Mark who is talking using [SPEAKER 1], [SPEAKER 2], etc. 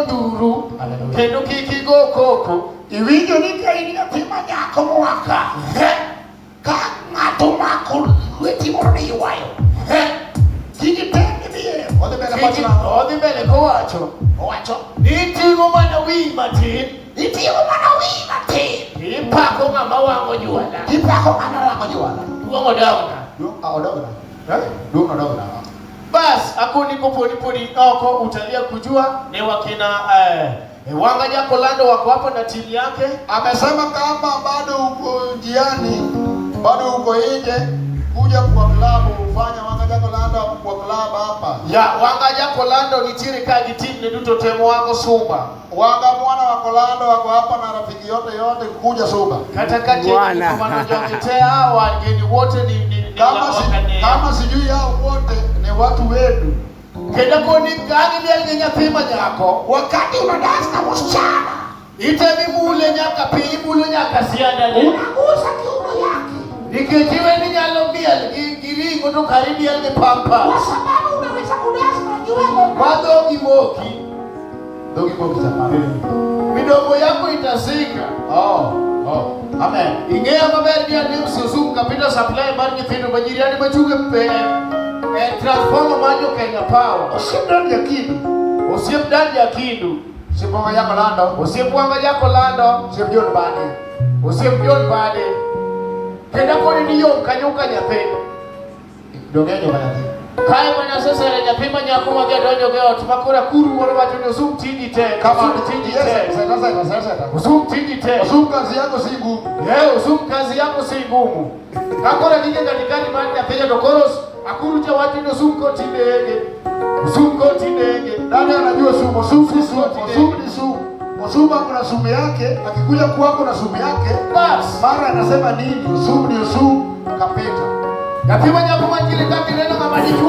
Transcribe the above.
[SPEAKER 1] Nduru kendo kik igo koko.
[SPEAKER 2] Iwinjo ni ka in nyathi ma nyako moa ka, ka ng'ato omako lweti moro ni ywayo, kik item idhiye. Odhi mbele
[SPEAKER 1] Kik
[SPEAKER 2] kowacho nang'o?
[SPEAKER 1] odhi mbele kowacho
[SPEAKER 2] Owacho,
[SPEAKER 1] ni iting'o mana wiyi matin,
[SPEAKER 2] iting'o mana wiyi matin,
[SPEAKER 1] ipako ng'ama wang'o jwala.
[SPEAKER 2] Ipako ng'ama wang'o jwala.
[SPEAKER 1] Duong' odogna.
[SPEAKER 2] Duong' ah, odogna. Duong' odogna.
[SPEAKER 1] Bas, akoni koponi podi oko utalia kujua ni wakina Wanga Jakolando wako hapa na timu yake.
[SPEAKER 2] Amesema kama bado uko njiani, bado uko nje, kuja kwa klabu, fanya Wanga Jakolando kwa klabu hapa.
[SPEAKER 1] Ya Wanga Jakolando nitiere ka gi team ne duto te moago Suba.
[SPEAKER 2] Wanga mwana wa Kolando wako hapa na rafiki yote yote kuja Suba.
[SPEAKER 1] Kata ka
[SPEAKER 3] Bwana.
[SPEAKER 1] mano jogi te hawa wageni wote ni
[SPEAKER 2] Kama, si, kama sijui hao wote ni watu wetu.
[SPEAKER 1] Kendo koni ang' iliel gi nyathi ma nyako.
[SPEAKER 2] Wakati unadansi na msichana,
[SPEAKER 1] Itemi mule nyaka piny, imulo nyaka siandane.
[SPEAKER 2] Unagusa kiuno yake.
[SPEAKER 1] Nikech iwe ni nyalo miel gi ring'o to kare imiel gi pampa.
[SPEAKER 2] Kwa sababu unaweza kudansi na nywele.
[SPEAKER 1] Ma dhogi moki.
[SPEAKER 2] Dhogi moki jamani.
[SPEAKER 1] Midomo yako itasika.
[SPEAKER 2] Oh. Amen.
[SPEAKER 1] Ing'eyo maber ni Adem Osum kapita supply mar nyithindo ma nyiri ane machung' e transformer mar jo Kenya Power.
[SPEAKER 2] Osiep Dan Jakindu.
[SPEAKER 1] Osiep Dan Jakindu.
[SPEAKER 2] Osiep Wanga Jakolando.
[SPEAKER 1] Osiep Wanga Jakolando.
[SPEAKER 2] Osiep John Bade.
[SPEAKER 1] Osiep John Bade. Kendo akoni ni yom kanyo ka nyathi.
[SPEAKER 2] Donge joma nyathi.
[SPEAKER 1] Kae mana sesere nyathi ma nyako ma donjo e ot ma koro akuru moro wacho ni Osum tiji tek.
[SPEAKER 2] Kama
[SPEAKER 1] Osum tiji
[SPEAKER 2] yes,
[SPEAKER 1] tek.
[SPEAKER 2] seta seta seta seta.
[SPEAKER 1] Osum tiji tek.
[SPEAKER 2] Osum kazi yako si ngumu.
[SPEAKER 1] Osum kazi yako si ngumu. Kakoro gige katikati mar nyathi to koro akuru cha wacho ni Osum kotindege. Osum kotindege.
[SPEAKER 2] Nani anajua sumu? Sumu si sumu. Sumu ni sumu. Sumu ako na sumu yake, akikuja kwako na sumu yake,
[SPEAKER 1] Bas.
[SPEAKER 2] mara anasema nini? Sumu ni sumu, kapita.
[SPEAKER 1] Nyathi ma nyako mantiere ka kineno ng'ama dichuo.